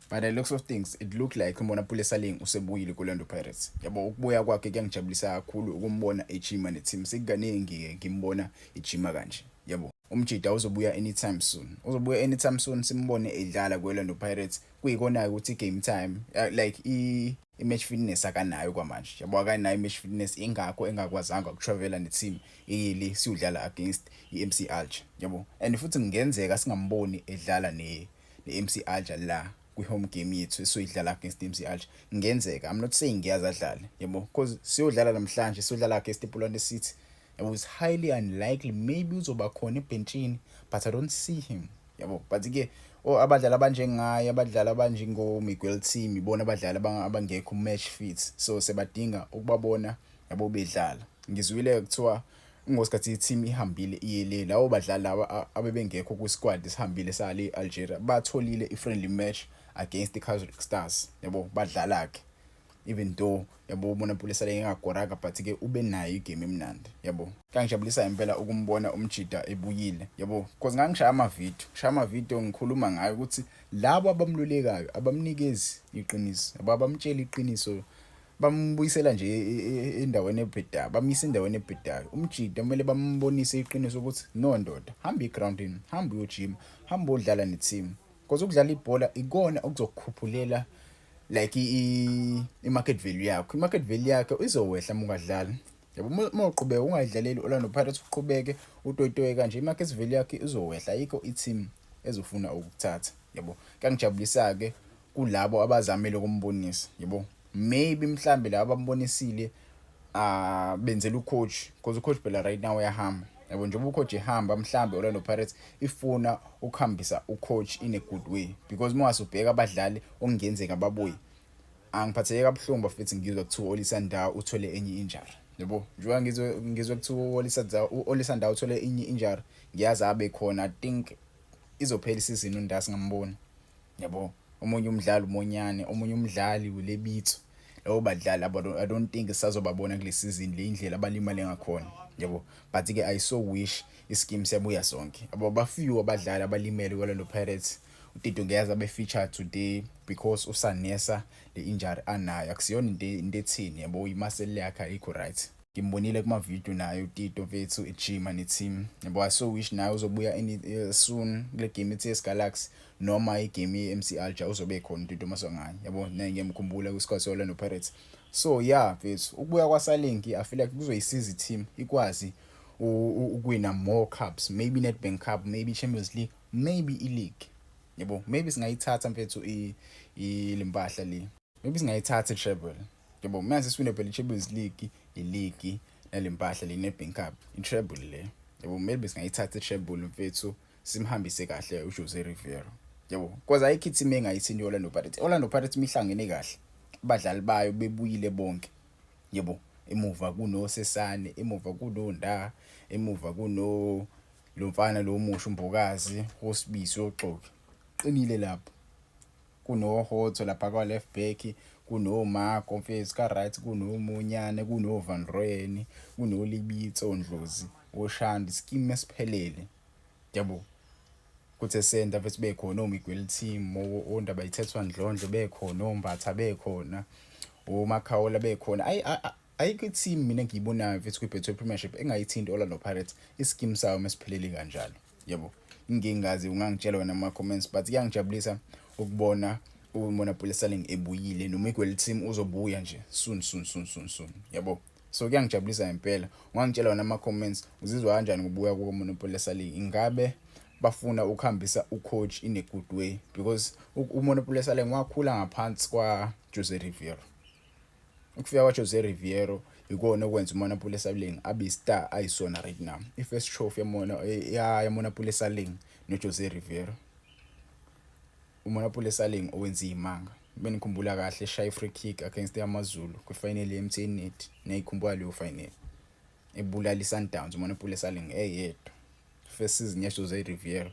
By the looks of things, it looked like uMonnapule Saleng usebuyile ku-Orlando Pirates, yabo. Ukubuya kwakhe kuyangijabulisa kakhulu, ukumbona ejima ne-team. Sekukaningi-ke ngimbona ejima kanje, yabo. Umjida uzobuya anytime soon, uzobuya anytime soon, simbone edlala ku-Orlando Pirates. Kuyikona-ke ukuthi i-game time, like i-match fitness akanayo kwamanje, yabo, akanayo i-match fitness, ingakho engakwazanga ukutravela ne-team iyili siyodlala against i-MC Alger, yabo. And futhi kungenzeka singamboni edlala ne-MC Alger la kwi-home game yethu esiyoyidlala against i-MC Alger. Kungenzeka, I'm not saying ngiyazi adlale, yabo, because siyodlala namhlanje, siyodlala against iPolokwane City, yabo. It's highly unlikely. Maybe uzoba khona ebhentshini, but I don't see him, yabo. But ke oh, abadlali abanjengaye, abadlali abanjengo-Miguel Timm, ibona abadlali abangekho match fit, so sebadinga ukubabona, yabo, bedlala. Ngizwile kuthiwa ngosikhathi i-team ihambile iyele, labo badlali laba abebengekho kwi-squad esihambile sale Algeria batholile i-friendly match against i-Casric Stars, yabo. Badlala-ke, even though, yabo, uMonnapule Saleng engakoranga, but ke ube nayo igame emnandi, yabo. Kangijabulisa impela ukumbona umjida ebuyile, yabo, because ngangishaya amavidiyo, ngishaya amavidiyo ngikhuluma ngayo ukuthi labo abamlulekayo abamnikezi iqiniso, yabo, abamtshela iqiniso, bambuyisela nje endaweni ebhedayo, bamisa endaweni ebhedayo. Umjida kumele bambonise iqiniso ukuthi no ndoda, hamba egroundini, hamba uyojima, hamba uyodlala ne-team, because ukudlala ibhola ikona okuzokukhuphulela like i-market value yakho. I-market value yakho izowehla uma ungadlali, yabo. Uma uqhubeka ungayidlaleli Orlando Pirates, uqhubeke utoyitoye kanje, i-market value yakho izowehla, ayikho i-team ezofuna ukukuthatha, yabo. Kuyangijabulisa-ke kulabo abazamile ukumbonisa, yabo. Maybe mhlambe laba abambonisile benzela ucoach, because ucoach phela right now uyahamba, yabo. Njengoba ucoach ehamba, mhlambe Orlando Pirates ifuna ukuhambisa ucoach in a good way, because uma usubheka abadlali okungenzeka babuye, angiphatheke kabuhlungu bafethu ngizwa kuthiwa uOlisa Ndah uthole enye injury, yabo. Njengoba ngizwe kuthiwa uOlisa Ndah uthole enye injury, ngiyazi abe khona. I think izophela isizini uNdah singamboni, yabo. Omunye umdlali uMonyane, omunye umdlali uLebitso. Labo badlali abo I don't think sisazobabona kule season le, indlela abalimale ngakhona, yabo. But ke I so wish iskim siyabuya sonke, yabo. Bafew abadlali abalimele ku-Orlando Pirates. uTito ngiyazi abe featured today because usanesa le injury anayo, akusiyona into ethini, yabo, imuscle yakhe ayikho right. Ngimbonile kuma video naye uTito mfethu ejima ne-team, yabo. I so wish naye uzobuya soon kule game ye-TS Galaxy noma igame ye-MC Alger, uzobe khona uTito Maswanganyi, yabo, naye ngiyamkhumbula kwi-squad se-Orlando Pirates. So yeah mfethu, ukubuya kwaSaleng I feel like kuzoyisiza i-team ikwazi ukuwina more cups, maybe Nedbank Cup, maybe Champions League, maybe i-league, yabo. Maybe singayithatha mfethu ilempahla le, maybe singayithatha i-treble, yabo. Manje siwine phela i-Champions League, i-league, nalempahla le Nedbank Cup, i-treble le, yabo. Maybe singayithatha i-treble mfethu, simhambise kahle uJose Riveiro, yabo, because ayikho i-team engayithinti i-Orlando Pirates. Orlando Pirates mihlangene kahle, abadlali bayo bebuyile bonke, yebo. Emuva kunoSesane, emuva kunoNda, emuva kuno lo mfana lo omusha uMbokazi, oSibisi, oXoki, qinile lapho. KunoHotto lapha kwa left back, kunoMarco mfethu ka right, kunoMonyane, kuno Van Rooyen, kunoLebitso Ndlozi, oShandi, scheme esiphelele, yabo. Kuthi center futhi bekhona oMiguel Timm, oNdaba ithethwa Ndlondlo bekhona, oMbatha bekhona, oMakhawula bekhona. Ayi, ayikho i-team mina engiyibonayo mfethu kwi-Betway Premiership engayithinti Orlando Pirates iskim sayo mesiphelele kanjalo, yabo. Ngingazi, ungangitshela wena ama-comments, but kuyangijabulisa ukubona uMonnapule Saleng ebuyile, noMiguel Timm uzobuya nje soon soon soon soon soon, yabo. So kuyangijabulisa ngempela. Ungangitshela wena ama-comments, uzizwa kanjani ngokubuya kukaMonnapule Saleng? Ingabe bafuna ukuhambisa ucoach in a good way? Because uMonnapule Saleng wakhula ngaphansi kwa Jose Riveiro. Ukufika kwa Jose Riveiro ikona okwenza uMonnapule Saleng abe star ayisona right now. I-first trophy yamona yaMonnapule Saleng noJose Riveiro, uMonnapule Saleng owenza izimanga. Benikhumbula kahle eshaya free kick against AmaZulu kwifinal ye-MTN 8, niyayikhumbula leyo final, ebulala iSundowns uMonnapule Saleng eyedwa, first season yaJose Riveiro.